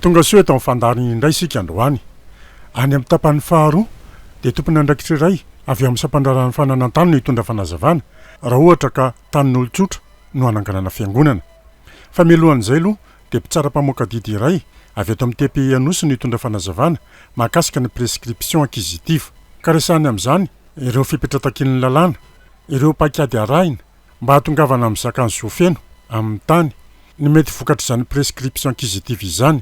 Tonga soa eto amin'ny fandaharana indray isika androany. Any amin'ny tapany faharoa dia tompon'andraikitra iray avy ao amin'ny sampandraharahan'ny fananan-tany no hitondra fanazavana raha ohatra ka tanin'olon-tsotra no hananganana fiangonana. Fa mialohan'izay aloha dia mpitsara mpamoaka didy iray avy eto amin'ny TPI Anosy no hitondra fanazavana mahakasika ny prescription acquisitive. Ka resahiny amin'izany ireo fepetra takian'ny lalàna, ireo paikady arahina, Mba hahatongavana amin'ny zakan'ny zo feno amin'ny tany, ny mety vokatr'izany prescription acquisitive izany.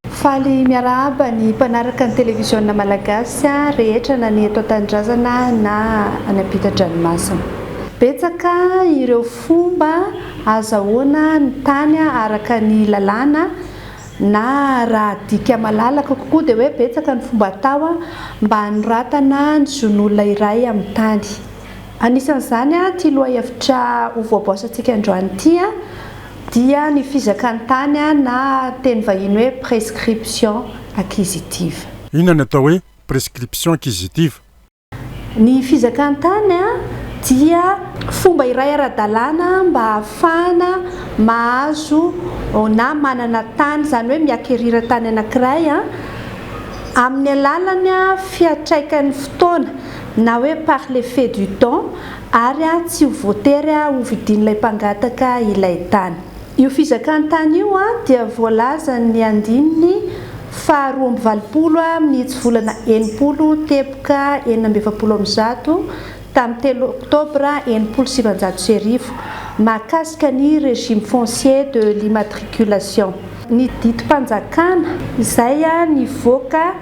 Faly miarahaba ny mpanaraka ny televiziona malagasy rehetra na ny eto an-tanindrazana na any ampitan-dranomasina. Betsaka ireo fomba ahazahoana ny tany araka ny lalàna na raha adika malalaka kokoa dia hoe betsaka ny fomba atao mba hanoratana ny zon'olona iray amin'ny tany. Anisan'izany ity lohahevitra ho voabaosantsika androany ity dia ny fizakan-tany na teny vahiny hoe prescription acquisitive. Inona ny atao hoe prescription acquisitive? Ny fizakan-tany dia fomba iray ara-dalàna mba hahafahana mahazo na manana tany, izany hoe mi-acquérir tany anankiray amin'ny alalan'ny fiantraikan'ny fotoana na hoe par l'effet du temps ary tsy ho voatery ho vidian'ilay mpangataka ilay tany. Io fizakan-tany io dia voalazan'ny andininy faha 82 amin'ny hitsivolana 60 teboka 146 tamin'ny telo oktobra 1960 mahakasika ny régime foncier de l'immatriculation. Ny didim-panjakana izay nivoaka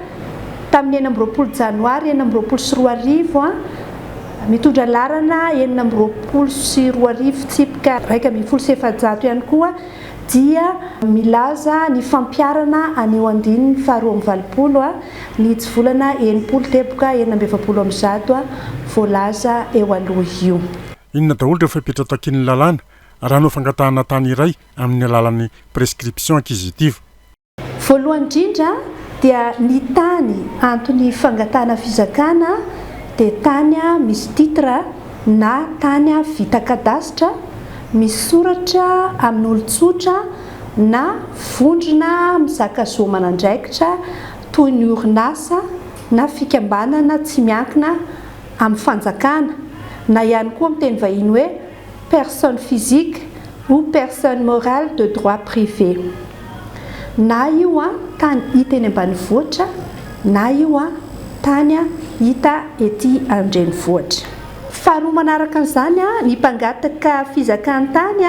tamin'ny 26 janoary 2026, mitondra laharana 2026 tsipika 411 ihany koa dia milaza ny fampiharana an'io andininy faha 82 ny hitsivolana 60 teboka 146 voalaza eo aloha io. Inona daholo ireo fepetra takian'ny lalàna raha hanao fangatahana tany iray amin'ny alalan'ny prescription acquisitive? Voalohany indrindra dia ny tany antony fangatahana fizakana dia tany misy titre na tany vita cadastre misy soratra amin'olon-tsotra na vondrona mizaka zo aman'andraikitra toy ny orinasa na fikambanana tsy miankina amin'ny fanjakana na ihany koa amin'ny teny vahiny hoe personne physique ou personne morale de droit privé. Na io an tany hita eny ambanivohitra na io an tany hita ety an-drenivohitra. Faharoa manaraka an'izany, ny mpangataka fizakan-tany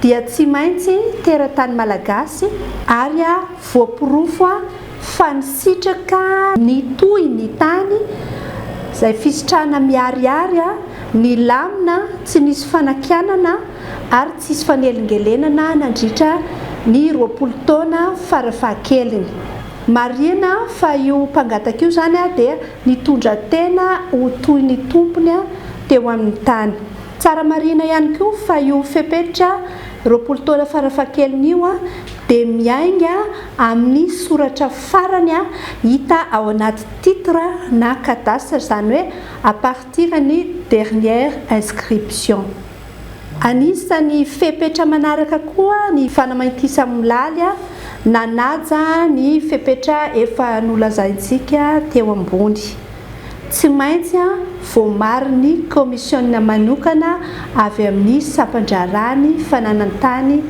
dia tsy maintsy teratany malagasy ary voaporofo fa nisitraka nitohy ny tany, izay fisitrahana miharihary, nilamina, tsy nisy fanakianana ary tsisy fanelingelenana nandritra ny 20 taona farafahakeliny. Marihina fa io mpangataka io izany dia nitondra tena ho toy ny tompony teo amin'ny tany. Tsara marihina ihany koa fa io fepetra 20 taona farafahakeliny io dia miainga amin'ny soratra farany hita ao anaty titre na cadastre, izany hoe à partir ny dernière inscription. Anisan'ny fepetra manaraka koa ny fanamaintisamolaly nanaja ny fepetra efa nolazaintsika teo ambony. Tsy maintsy voamarin'ny kaomisiona manokana avy amin'ny sampan-draharahan'ny fananan-tany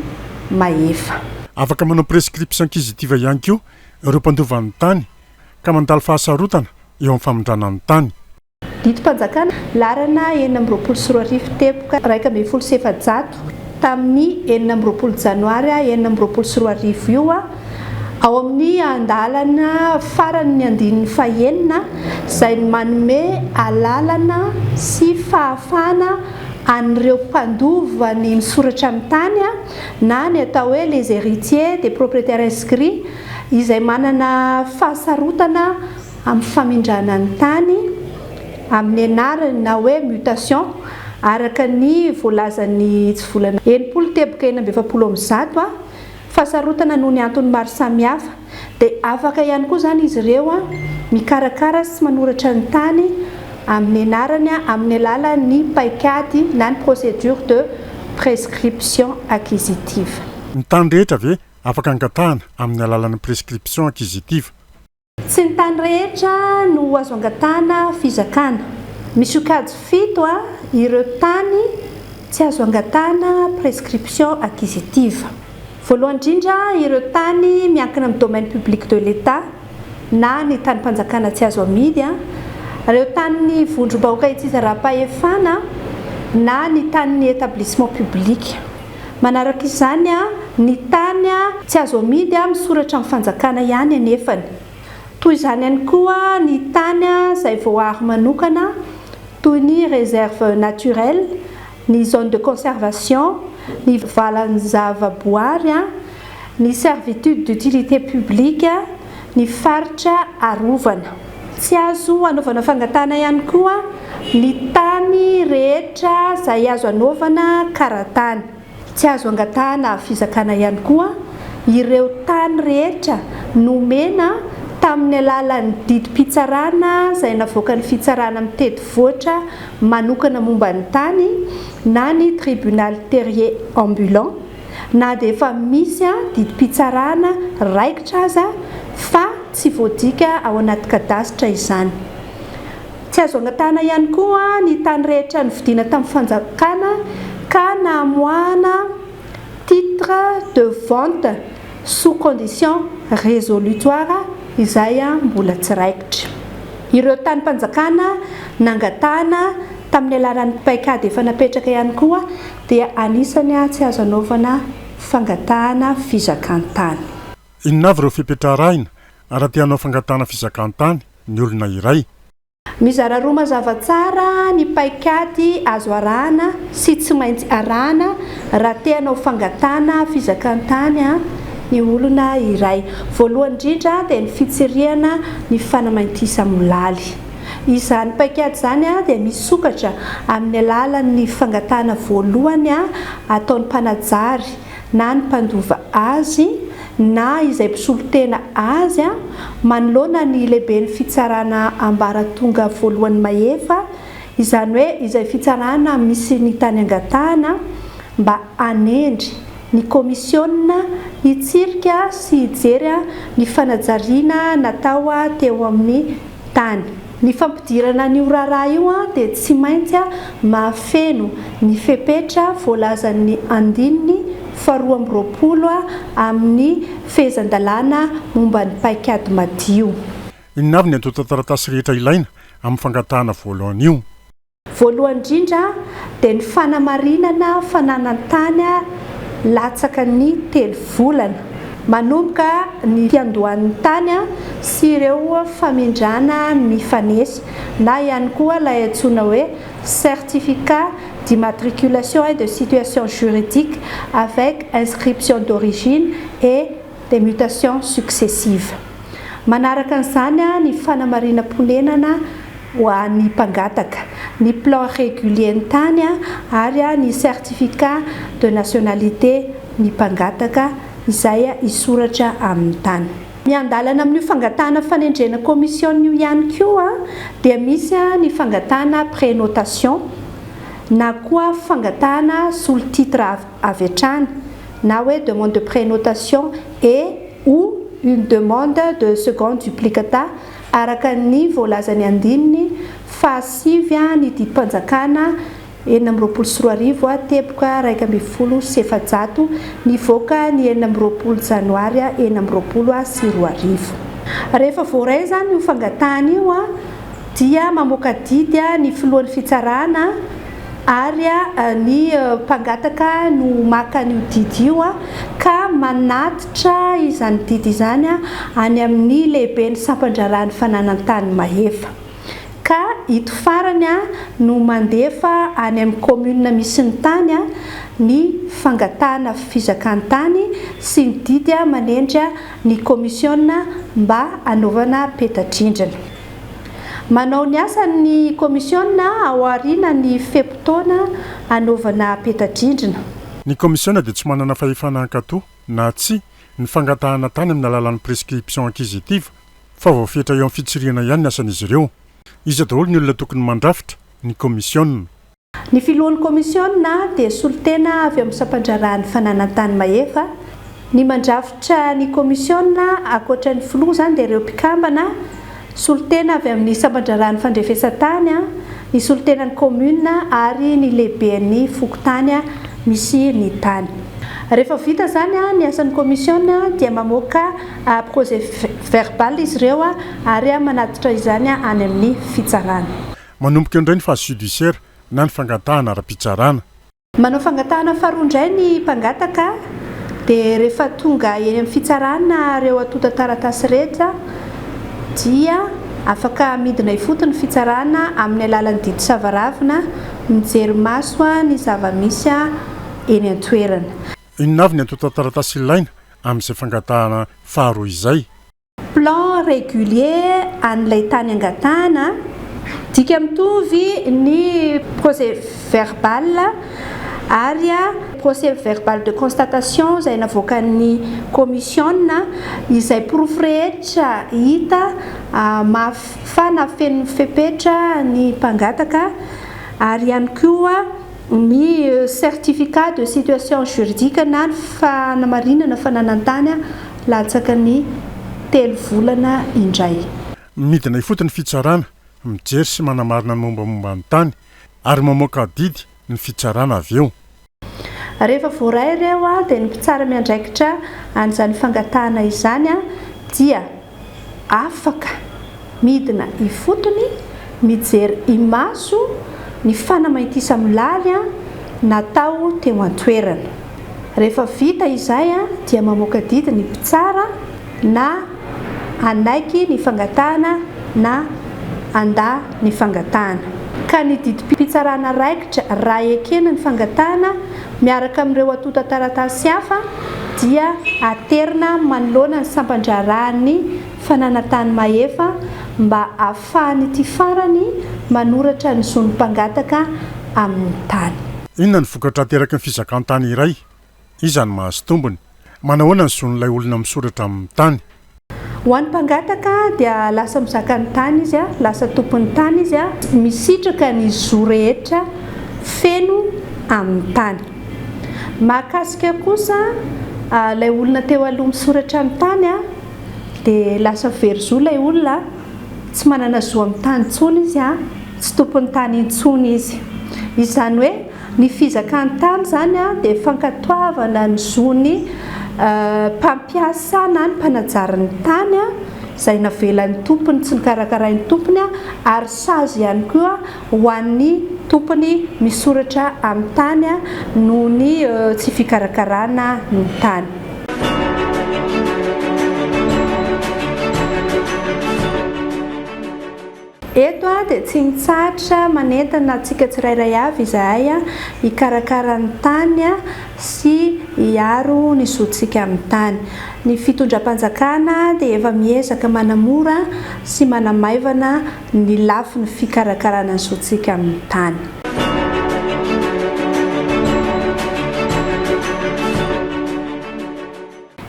mahefa. Afaka manao prescription acquisitive ihany koa ireo mpandova ny tany ka mandalo fahasarotana eo amin'ny famindrana ny tany. Didim-panjakana laharana 2026 teboka 411 tamin'ny 26 janoary 2026 io, ao amin'ny andalana faran'ny andininy fahenina izay manome alalana sy fahafahana an'ireo mpandova ny misoratra amin'ny tany na ny atao hoe les héritiers des propriétaires inscrits izay manana fahasarotana amin'ny famindrana ny tany amin'ny anarany na hoe mutation araka ny voalazan'ny hitsivolana 60 teboka 146 a, fahasarotana noho ny antony maro samihafa, dia afaka ihany koa izany izy ireo mikarakara sy manoratra ny tany amin'ny anarany amin'ny alalan'ny paikady na ny procédure de prescription acquisitive. Ny tany rehetra ve? afaka angatahana amin'ny alalan'ny prescription acquisitive. Tsy ny tany rehetra no azo angatahana fizakana. Misokajy fito ireo tany tsy azo angatahana prescription acquisitive. Voalohany indrindra, ireo tany miankina amin'ny domaine public de l'Etat na ny tanim-panjakana tsy azo amidy, ireo tanin'ny vondrom-bahoaka itsizaram-pahefana na ny tanin'ny établissement public. Manaraka izany, ny tany tsy azo amidy misoratra amin'ny fanjakana ihany anefany. Toy izany ihany koa ny tany izay voaaro manokana toy ny réserve naturelle, ny zone de conservation, ny valan-javaboary, ny servitude d'utilité publique, ny faritra arovana. Tsy azo anaovana fangatahana ihany koa ny tany rehetra izay azo anaovana kara-tany. Tsy azo angatahana fizakana ihany koa ireo tany rehetra nomena tamin'ny alalan'ny didim-pitsarana izay navoakan'ny fitsarana mitety voatra manokana momba ny tany na ny tribunal terrier ambulant na dia efa misy didim-pitsarana raikitra aza fa tsy voadika ao anaty kadasitra izany. Tsy azo angatahana ihany koa ny tany rehetra novidiana tamin'ny fanjakana ka namoahana titre de vente sous condition résolutoire izay mbola tsy raikitra. Ireo tanim-panjakana nangatahana tamin'ny alalan'ny paikady efa napetraka ihany koa dia anisany tsy azo anaovana fangatahana fizakan-tany. Inona avy ireo fepetra arahina raha te hanao fangatahana fizakan-tany ny olona iray? Mizara roa mazava tsara ny paikady azo arahana sy tsy maintsy arahana raha te hanao fangatahana fizakan-tany ny olona iray. Voalohany indrindra dia ny fitsirihana ny fanamaintisa-molaly. Izany paikady izany dia misokatra amin'ny alalan'ny fangatahana voalohany ataon'ny mpanajary na ny mpandova azy na izay mpisolo tena azy manoloana ny lehiben'ny fitsarana ambaratonga voalohany mahefa, izany hoe izay fitsarana misy ny tany angatahana, mba hanendry ny komisiona hitsirika sy hijery ny fanajariana natao teo amin'ny tany. Ny fampidirana an'io raharaha io dia tsy maintsy mahafeno ny fepetra voalazan'ny andininy faharoa 22 amin'ny fehezan-dalàna momba ny paikady madio. Inona avy ny antontan-taratasy rehetra ilaina amin'ny fangatahana voalohany io? Voalohany indrindra dia ny fanamarinana fananan-tany latsaka ny telo volana manomboka ny fiandohan'ny tany sy ireo famindrana mifanesy na ihany koa ilay antsoina hoe certificat d'immatriculation et de situation juridique avec inscription d'origine et des mutations successives. Manaraka an'izany ny fanamarinam-ponenana ho an'ny mpangataka, ny plan régulier ny tany ary ny certificat de nationalité ny mpangataka izay hisoratra amin'ny tany. Miandalana amin'io fangatahana fanendrena commission io ihany koa dia misy ny fangatahana prénotation na koa fangatahana solo-titre avy hatrany na hoe demande de prénotation et ou une demande de seconde duplicata araka ny voalazan'ny andininy fahasivy ny didim-panjakana 2026 teboka 411 nivoaka ny 26 janoary 2026. Rehefa voaray izany io fangatahana io dia mamoaka didy ny filohan'ny fitsarana ary ny mpangataka no maka an'io didy io ka manatitra izany didy izany any amin'ny lehiben'ny sampan-draharahan'ny fananan-tany mahefa. Ka ito farany no mandefa any amin'ny commune misy ny tany ny fangatahana fizakan-tany sy ny didy manendry ny komisiona mba hanaovana peta-drindrina. Manao ny asany ny Komisiona ao aorianan'ny fe-potoana hanaovana peta-drindrina. Ny Komisiona dia tsy manana fahefana hankatò na tsia ny fangatahana tany amin'ny alalan'ny prescription acquisitive fa voafetra eo amin'ny fitsirihana ihany ny asan'izy ireo. Iza daholo ny olona tokony mandrafitra ny Komisiona? Ny filohan'ny Komisiona dia solontena avy ao amin'ny sampandraharahan'ny fananan-tany mahefa. Ny mandrafitra ny kaomisiona, ankoatra ny filoha izany dia ireo mpikambana, solontena avy amin'ny sampan-draharahan'ny fandrefesan-tany, ny solontenan'ny kaominina ary ny lehiben'ny fokontany misy ny tany. Rehefa vita izany ny asan'ny kaomisiona dia mamoaka procès verbal izy ireo ary manatitra izany any amin'ny fitsarana. Manomboka eo indray ny phase judiciaire na ny fangatahana ara-pitsarana. Manao fangatahana faharoa indray ny mpangataka dia rehefa tonga eny amin'ny fitsarana ireo antontan-taratasy rehetra dia afaka midina ifotony ny fitsarana amin'ny alalan'ny didy savaravina mijery maso ny zava-misy eny an-toerana. Inona avy ny antontan-taratasy ilaina amin'izay fangatahana faharoa izay? Plan régulier an'ilay tany angatahana, dika mitovy ny procès verbal ary procès verbal de constatation izay navoakan'ny commission izay porofo rehetra hita fa nahafeno ny fepetra ny mpangataka ary ihany koa ny certificat de situation juridique na ny fanamarinana fananan-tany Latsaka ny telo volana indray. Midina ifotony ny fitsarana, mijery sy manamarina ny mombamomba ny tany ary mamoaka adidy ny fitsarana avy eo. Rehefa voaray ireo dia ny mpitsara miandraikitra an'izany fangatahana izany dia afaka midina ifotony mijery imaso ny fanamaintisa-milaly natao teo an-toerana. Rehefa vita izay dia mamoaka didy ny mpitsara na hanaiky ny fangatahana na handà ny fangatahana. Ka ny didim-pitsarana raikitra raha ekena ny fangatahana miaraka amin'ireo antontan-taratasy hafa dia aterina manoloana ny sampan-draharahan'ny fananan-tany mahefa mba ahafahan'ity farany manoratra ny zon'ny mpangataka amin'ny tany. Inona ny vokatra ateraky ny fizakan-tany iray? Iza no mahazo tombony? Manahoana ny zon'ilay olona misoratra amin'ny tany? Ho an'ny mpangataka dia lasa mizaka ny tany izy, lasa tompon'ny tany izy, misitraka ny zo rehetra feno amin'ny tany. Mahakasika kosa ilay olona teo aloha misoratra amin'ny tany dia lasa very zo ilay olona, tsy manana zo amin'ny tany intsony izy, tsy tompon'ny tany intsony izy. Izany hoe ny fizakan-tany izany dia fankatoavana ny zon'ny mpampiasa na ny mpanajary ny tany izay navelan'ny tompony tsy nokarakarain'ny tompony ary sazy ihany koa ho an'ny tompony misoratra amin'ny tany noho ny tsy fikarakarana ny tany. Eto dia tsy mitsahatra manentana antsika tsirairay avy izahay hikarakara ny tany sy hiaro ny zontsika amin'ny tany. Ny fitondram-panjakana dia efa miezaka manamora sy manamaivana ny lafiny fikarakarana ny zontsika amin'ny tany.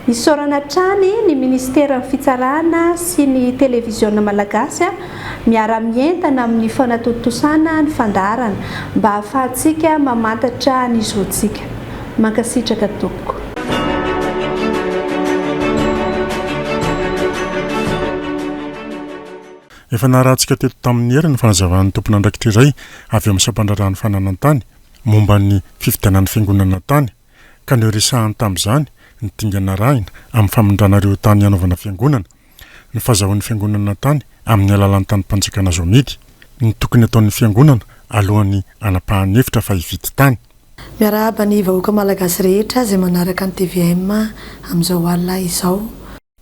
Isaorana hatrany ny Minisiteran'ny Fitsarana sy ny Televiziona Malagasy miara-mientana amin'ny fanatontosana ny fandaharana mba hahafahantsika mamantatra ny zontsika. Mankasitraka tompoko. Efa narahantsika teto tamin'ny hery ny fanazavan'ny tompon'andraikitra iray avy ao amin'ny sampandraharahan'ny fananan-tany momba ny fividianan'ny fiangonana tany. ka noresahany tamin'izany ny dingana arahina amin'ny famindrana ireo tany hanaovana fiangonana, ny fahazahoan'ny fiangonana tany amin'ny alalan'ny tanim-panjakana azo amidy, ny tokony hataon'ny fiangonana alohan'ny hanapahany hevitra fa hividy tany. Miarahaba ny vahoaka Malagasy rehetra izay manaraka ny tvm amin'izao alina izao.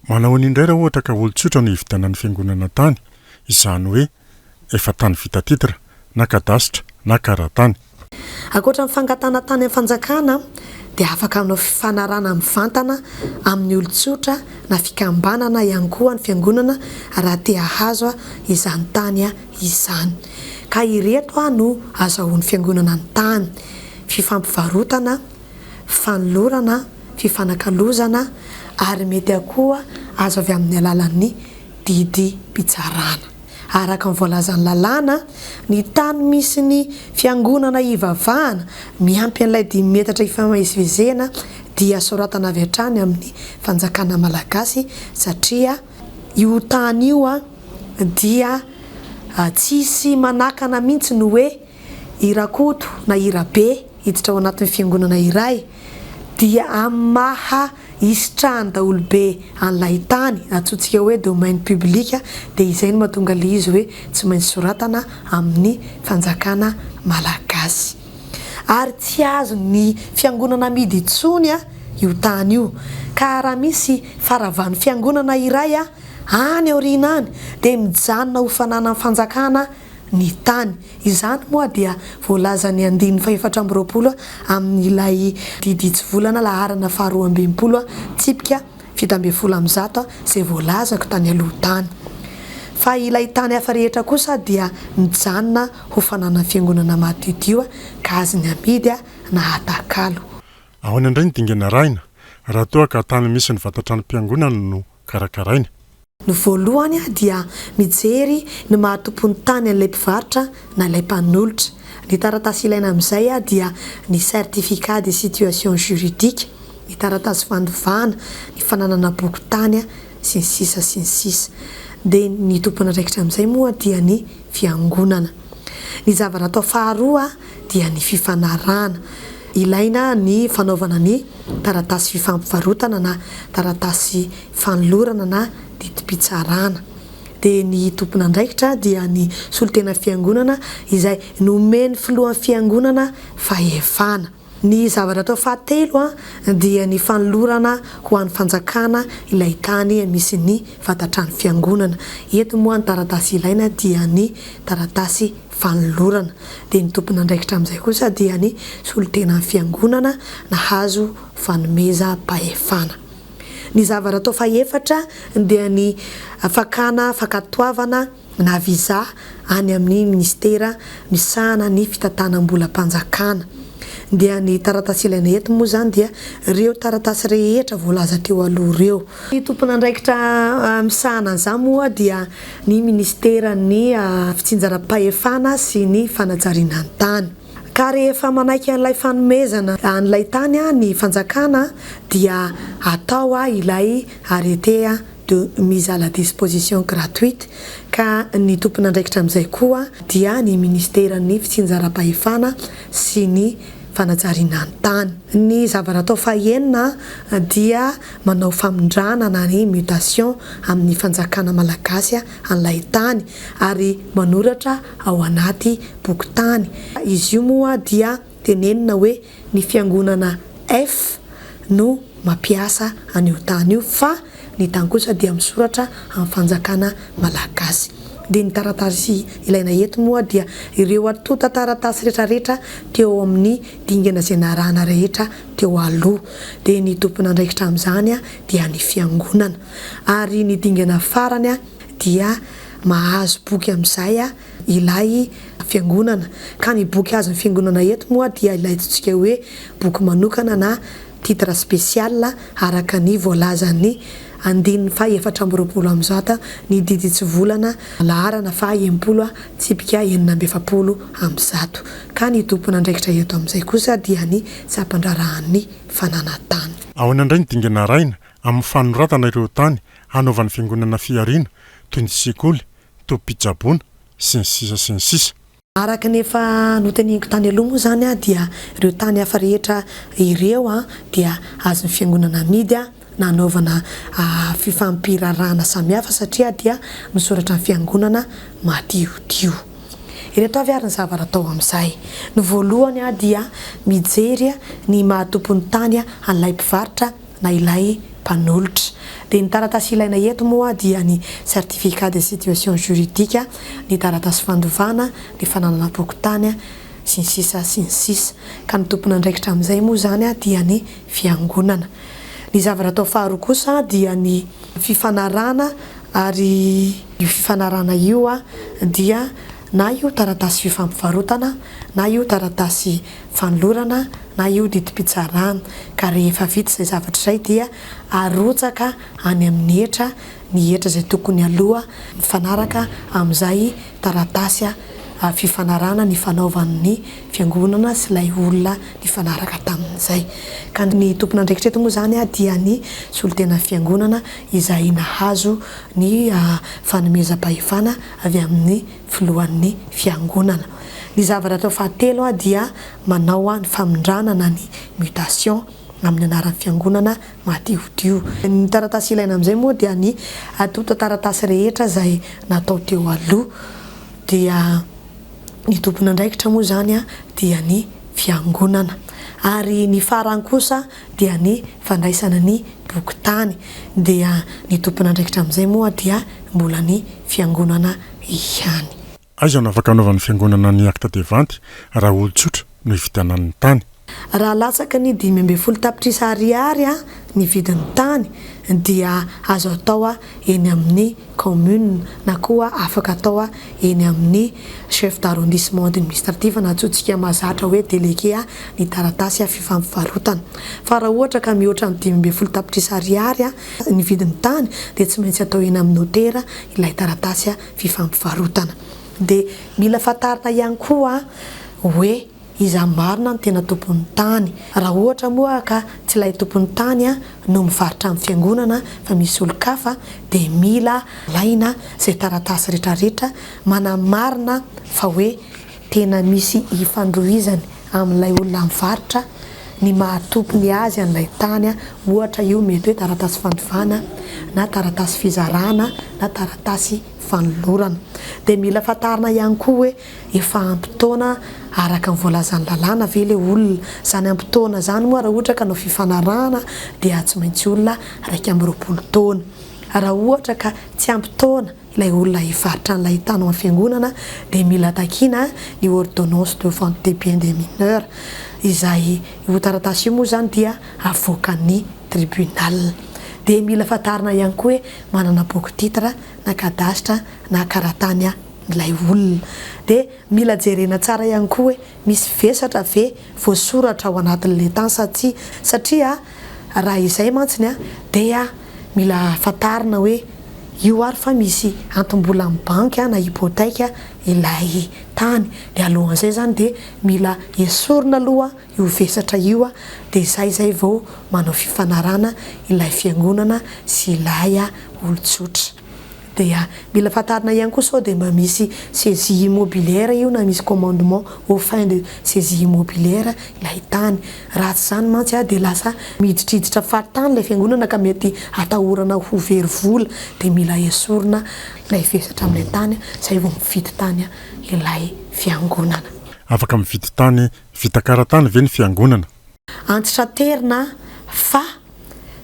Manao an'io indray raha ohatra ka olon-tsotra no hividianan'ny fiangonana tany, izany hoe efa tany vita titre, na kadasitra, na kara-tany. Ankoatra ny fangatahana tany amin'ny fanjakana dia afaka hanao fifanarahana mivantana amin'ny olon-tsotra na fikambanana ihany koa ny fiangonana raha te hahazo izany tany izany. Ka ireto no azahoan'ny fiangonana ny tany, fifampivarotana, fanolorana, fifanakalozana ary mety koa azo avy amin'ny alalan'ny didim-pitsarana. Araka ny voalazan'ny lalàna, ny tany misy ny fiangonana hivavahana miampy an'ilay dimy metatra ifamezivezena dia soratana avy hatrany amin'ny fanjakana malagasy satria io tany io dia tsisy manakana mihitsy ny hoe i Rakoto na i Rabe hiditra ao anatin'ny fiangonana iray dia amin'ny maha isitrahan'ny daholobe an'ilay tany, antsointsika hoe domaine public, dia izay no mahatonga ilay izy hoe tsy maintsy soratana amin'ny fanjakana malagasy. Ary tsy azon'ny fiangonana amidy intsony io tany io. Ka raha misy faharavan'ny fiangonana iray any aoriana any dia mijanona ho fananan'ny fanjakana ny tany. Izany moa dia voalazan'ny andininy fahefatra amby roapolo amin'ilay didy hitsivolana laharana faharoa amby enimpolo tsipika 117 izay voalazako tany aloha tany. Fa ilay tany hafa rehetra kosa dia mijanona ho fananan'ny fiangonana madiodio ka azony amidy na atakalo. Ahoana indray ny dingana arahina raha toa ka tany misy ny vatan-tranom-piangonana no karakaraina? Ny voalohany dia mijery ny maha tompon'ny tany an'ilay mpivarotra na ilay mpanolotra. Ny taratasy ilaina amin'izay dia ny certificat de situation juridique, ny taratasy fandovana, ny fananana boky tany, sy ny sisa sy ny sisa. Dia ny tompon'andraikitra amin'izay moa dia ny fiangonana. Ny zavatra atao faharoa dia ny fifanarahana. Ilaina ny fanaovana ny taratasy fifampivarotana na taratasy fanolorana na didim-pitsarana. Dia ny tompon'andraikitra dia ny solontenan'ny fiangonana izay nomen'ny filohan'ny fiangonana fahefana. Ny zavatra atao fahatelo dia ny fanolorana ho an'ny fanjakana ilay tany misy ny vatatrano fiangonana. Eto moa ny taratasy ilaina dia ny taratasy fanolorana. Dia ny tompon'andraikitra amin'izay kosa dia ny solontenan'ny fiangonana nahazo fanomezam-pahefana. Ny zavatra atao fahefatra dia ny fakana fankatoavana na visa any amin'ny minisitera misahana ny fitantanam-bolam-panjakana. Dia ny taratasy ilaina eto moa izany dia ireo taratasy rehetra voalaza teo aloha ireo. Ny tompon'andraikitra misahana an'izany moa dia ny minisiteran'ny fitsinjaram-pahefana sy ny fanajariana ny tany. Ka rehefa manaiky an'ilay fanomezana an'ilay tany ny fanjakana dia atao ilay arrêté de mise à la disposition gratuite ka ny tompon'andraikitra amin'izay koa dia ny minisiteran'ny fitsinjaram-pahefana sy ny fanajariana ny tany. Ny zava-natao fahenina dia manao famindrana na ny mutation amin'ny fanjakana malagasy an'ilay tany ary manoratra ao anaty bokin-tany. Izy io moa dia tenenina hoe ny fiangonana F no mampiasa an'io tany io fa ny tany kosa dia misoratra amin'ny fanjakana malagasy. Dia ny taratasy ilaina eto moa dia ireo antontan-taratasy retraretra teo amin'ny dingana izay narahana rehetra teo aloha. Dia ny tompon'andraikitra amin'izany dia ny fiangonana. Ary ny dingana farany dia mahazo boky amin'izay ilay fiangonana. Ka ny boky azon'ny fiangonana eto moa dia ilay antsointsika hoe boky manokana na titre spécial araka ny voalazan'ny andininy faha 124 ny didy hitsivolana laharana faha 60 tsipika 146. Ka ny tompon'andraikitra eto amin'izay kosa dia ny sampandraharahan'ny fananantany. Ahoana indray ny dingana arahina amin'ny fanoratana ireo tany hanaovan'ny fiangonana fihariana toy ny sekoly, tobim-pitsaboana, sy ny sisa sy ny sisa. Araka ny efa noteneniko tany aloha moa izany dia ireo tany hafa rehetra ireo dia azon'ny fiangonana amidy na anaovana fifampiraharahana samihafa satria dia misoratra ny fiangonana madiodio. Ireto avy ary ny zavatra atao amin'izay. Ny voalohany dia mijery ny maha tompon'ny tany an'ilay mpivarotra na ilay mpanolotra. Dia ny taratasy ilaina eto moa dia ny certificat de situation juridique, ny taratasy fandovana, ny fananana bokin-tany, sy ny sisa sy ny sisa. Ka ny tompon'andraikitra amin'izay moa izany dia ny fiangonana. Ny zavatra atao faharoa kosa dia ny fifanarahana ary io fifanarahana io dia na io taratasy fifampivarotana na io taratasy fanolorana na io didim-pitsarana ka rehefa vita izay zavatra izay dia arotsaka any amin'ny hetra ny hetra izay tokony aloa mifanaraka amin'izay taratasy. fifanarahana nifanaovan'ny fiangonana sy ilay olona nifanaraka tamin'izay. Ka ny tompon'andraikitra eto moa izany dia ny solontenan'ny fiangonana izay nahazo ny fanomezam-pahefana avy amin'ny filohan'ny fiangonana. Ny zavatra atao fahatelo dia manao ny famindrana na ny mutation amin'ny anaran'ny fiangonana madiodio. Ny taratasy ilaina amin'izay moa dia ny antontan-taratasy rehetra izay natao teo aloha. Dia ny tompon'andraikitra moa izany dia ny fiangonana. Ary ny farany kosa dia ny fandraisana ny bokin-tany. Dia ny tompon'andraikitra amin'izay moa dia mbola ny fiangonana ihany. Aiza no afaka anaovan'ny fiangonana ny acte de vente raha olon-tsotra no ividianany ny tany? Raha latsaky ny 15 tapitrisa ariary ny vidin'ny tany dia azo atao eny amin'ny kaominina na koa afaka atao eny amin'ny chef d'arrondissement administratif na antsointsika mahazatra hoe délégué ny taratasy fifampivarotana. Fa raha ohatra ka mihoatra ny 15 tapitrisa ariary ny vidin'ny tany dia tsy maintsy atao eny amin'ny notera ilay taratasy fifampivarotana. Dia mila fantarina ihany koa hoe iza marina no tena tompon'ny tany. Raha ohatra moa ka tsy ilay tompon'ny tany no mivarotra amin'ny fiangonana fa misy olon-kafa dia mila alaina izay taratasy retraretra manamarina fa hoe tena misy ifandrohizany amin'ilay olona mivarotra ny maha tompony azy an'ilay tany, ohatra io mety hoe taratasy fandovana na taratasy fizarana na taratasy fanolorana. Dia mila fantarina ihany koa hoe efa ampy taona araka ny voalazan'ny lalàna ve ilay olona. Izany ampy taona izany moa raha ohatra ka hanao fifanarahana dia tsy maintsy olona 21 taona. Raha ohatra ka tsy ampy taona ilay olona hivarotra an'ilay tany ao amin'ny fiangonana dia mila takiana ny ordonnance de vente des biens des mineurs izay io taratasy io moa izany dia avoakan'ny tribunal. Dia mila fantarina ihany koa hoe manana boky titre na cadastre na karatany ilay olona. Dia mila jerena tsara ihany koa hoe misy vesatra ve voasoratra ao anatin'ilay tany sa tsia satria raha izay mantsiny dia mila fantarina hoe io ary fa misy antom-bola amin'ny banky na hypothèque ilay tany dia alohan'izay izany dia mila esorina aloha io vesatra io dia izay izay vao manao fifanarahana ilay fiangonana sy ilay olon-tsotra. Dia mila fantarina ihany koa sao dia mba misy saisie immobilière io na misy commandement aux fins de saisie immobilière ilay tany. Raha tsy izany mantsy dia lasa miditriditra fahatany ilay fiangonana ka mety atahorana ho very vola. Dia mila esorina ilay vesatra amin'ilay tany izay vao mividy tany ilay fiangonana. Afaka mividy tany vita karatany ve ny fiangonana? Antitraterina fa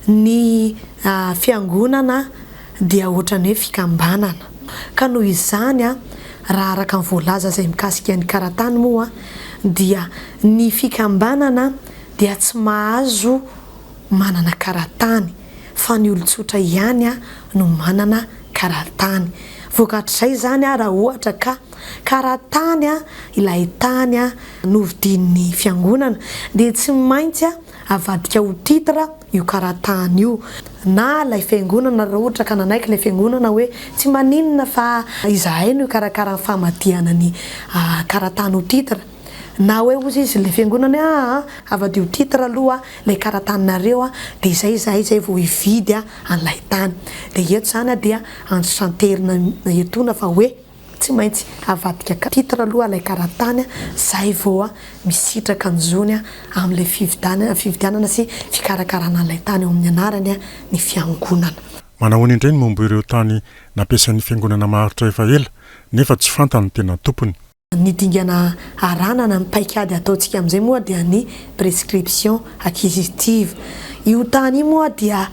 ny fiangonana dia ohatran'ny hoe fikambanana. Ka noho izany, raha araka ny voalaza izay mikasika ny karatany moa dia ny fikambanana dia tsy mahazo manana karatany fa ny olon-tsotra ihany no manana karatany. Vokatr'izay izany raha ohatra ka karatany ilay tany novidian'ny fiangonana dia tsy maintsy avadika ho titre io karatany io na ilay fiangonana raha ohatra ka nanaiky ilay fiangonana hoe tsy maninona fa izahay no hikarakara ny famadihana ny karatany ho titre na hoe hozy izy ilay fiangonana hoe aa avadio titre aloha ilay karataninareo dia izay izahay izay vao hividy an'ilay tany dia eto izany dia antitranterina etoana fa hoe Tsy maintsy avadika titre aloha ilay karatany zay vao misitraka ny zony amin'ilay fividianana sy fikarakarana an'ilay tany eo amin'ny anarany ny fiangonana. Manahoana indray ny momba ireo tany nampiasain'ny fiangonana maharitra efa ela nefa tsy fantany ny tena tompony? Ny dingana arahana na ny paikady ataontsika amin'izay moa dia ny prescription acquisitive. Io tany io moa dia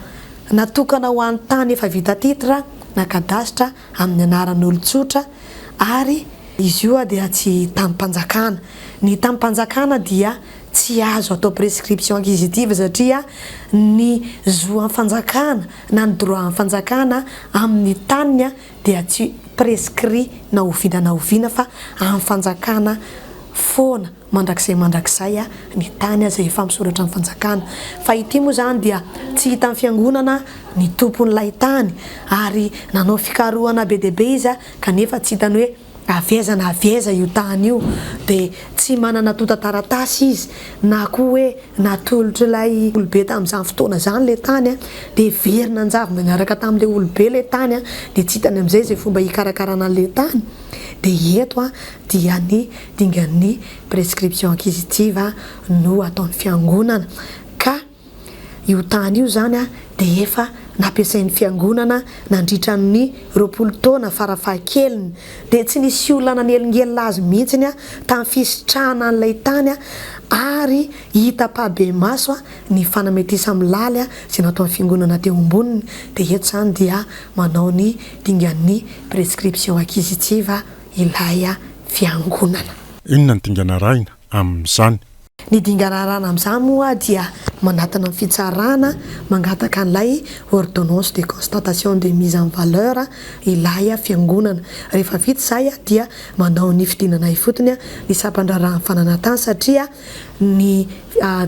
natokana ho an'ny tany efa vita titre na cadastre amin'ny anaran'olon-tsotra ary izy io dia tsy tanim-panjakana. Ny tanim-panjakana dia tsy azo atao prescription acquisitive satria ny zo an'ny fanjakana na ny droit an'ny fanjakana amin'ny taniny dia tsy prescrit na oviana na oviana fa an'ny fanjakana foana. mandrakizay mandrakizay ny tany izay efa misoratra amin'ny fanjakana. Fa ity moa izany dia tsy hitan'ny fiangonana ny tompon'ilay tany ary nanao fikarohana be dia be izy kanefa tsy hitany hoe avy aiza na avy aiza io tany io dia tsy manana antontan-taratasy izy na koa hoe natolotr'ilay olobe tamin'izany fotoana izany ilay tany dia very nanjavona niaraka tamin'ilay olobe ilay tany dia tsy hitany amin'izay izay fomba hikarakarana an'ilay tany dia eto dia ny dingan'ny prescription acquisitive no ataon'ny fiangonana ka io tany io izany dia efa nampiasain'ny fiangonana nandritra ny 20 taona farafahakeliny dia tsy nisy olona nanelingelina azy mihitsy tamin'ny fisitrahana an'ilay tany ary hita ampahibemaso ny fanametisa-milaly izay nataon'ny fiangonana teo amboniny dia eto izany dia manao ny dingan'ny prescription acquisitive ilay fiangonana. Inona ny dingana arahina amin'izany? Ny dingana arahana amin'izany moa dia manatona ny fitsarana mangataka an'ilay ordonnance de constatation de mise en valeur ilay fiangonana. Rehefa vita izay dia manao ny fidinana ifotony ny sampan-draharahan'ny fananantany satria ny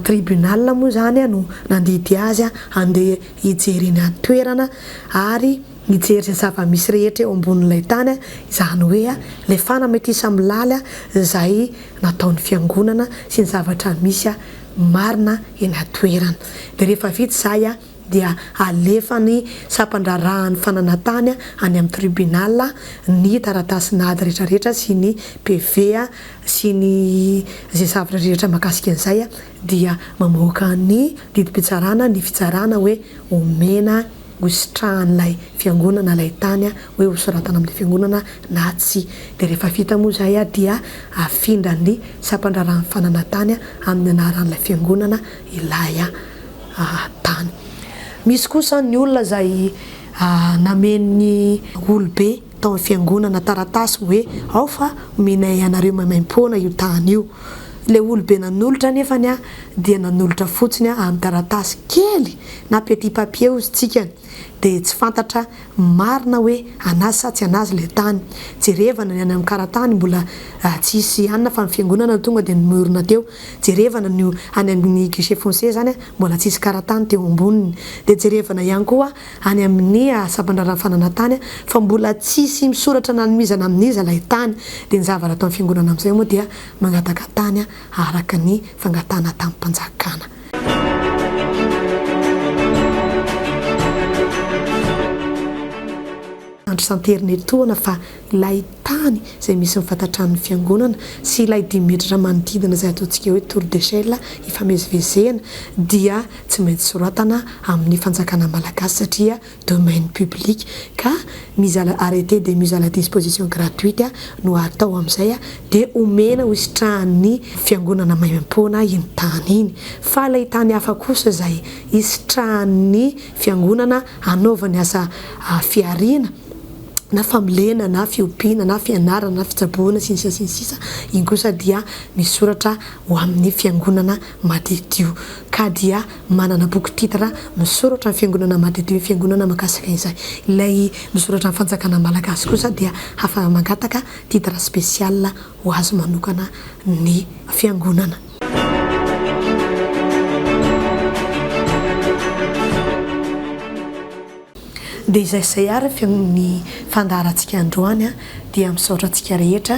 tribunal moa izany no nandidy azy handeha hijery eny an-toerana ary mijery izay zava-misy rehetra eo ambonin'ilay tany, izany hoe ilay fanametisa-milaly izay nataon'ny fiangonana sy ny zavatra misy marina eny an-toerana. Dia rehefa vita izay dia alefan'ny sampan-draharahan'ny fananantany any amin'ny tribunal ny taratasin'ady rehetrarehetra sy ny PV sy ny izay zavatra rehetra mahakasika an'izay dia mamoaka ny didim-pitsarana ny fitsarana hoe omena hositrahan'ilay fiangonana ilay tany hoe hosoratana amin'ilay fiangonana na tsia. Dia rehefa vita moa izay dia afindran'ny sampan-draharahan'ny fananantany amin'ny anaran'ilay fiangonana ilay tany. Misy kosa ny olona izay namen'ny olobe tao amin'ny fiangonana taratasy hoe ao fa omenay anareo maimaimpoana io tany io. Ilay olobe nanolotra anefany dia nanolotra fotsiny amin'ny taratasy kely na petit papier hozy tsikany dia tsy fantatra marina hoe anazy sa tsy anazy ilay tany. Jerevana ny any amin'ny karatany mbola tsisy anona fa ny fiangonana no tonga dia niorina teo. Jerevana ny any amin'ny guichet foncier zany mbola tsisy karatany teo amboniny. Dia jerevana ihany koa any amin'ny sampandraharahan'ny fananantany fa mbola tsisy misoratra na amin'iza na amin'iza ilay tany. Dia ny zavatra ataon'ny fiangonana amin'izay moa dia mangataka tany araka ny fangatahana tamim-panjakana. Andry Santerine-tohana fa ilay tany izay misy ny vatatranon'ny fiangonana sy ilay dimy metatra manodidina izay ataontsika hoe tour d'échelle ifamezivezena dia tsy maintsy soratana amin'ny fanjakana malagasy satria domaine public ka mise à la arrêté de mise à la disposition gratuite no atao amin'izay dia omena ho sitrahan'ny fiangonana maimaimpoana iny tany iny fa ilay tany hafa kosa izay hisitrahan'ny fiangonana hanaovany asa fihariana na fambolena na fiompiana na fianarana na fitsaboana sy ny sisa sy ny sisa iny kosa dia misoratra ho amin'ny fiangonana madiodio ka dia manana boky titre misoratra ny fiangonana madiodio ny fiangonana mahakasika izay ilay misoratra ny fanjakana malagasy kosa dia hafa mangataka titre spécial ho azy manokana ny fiangonana. Dia izay izay ary ny fandaharantsika androany dia misaotra antsika rehetra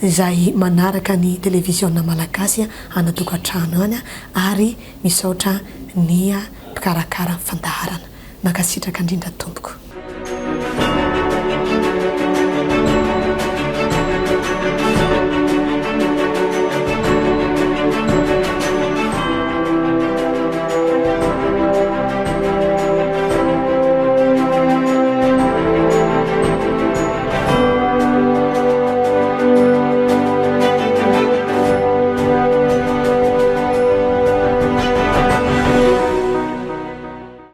izay manaraka ny televiziona malagasy any an-tokantrano any ary misaotra ny mpikarakara ny fandaharana. Mankasitraka indrindra tompoko.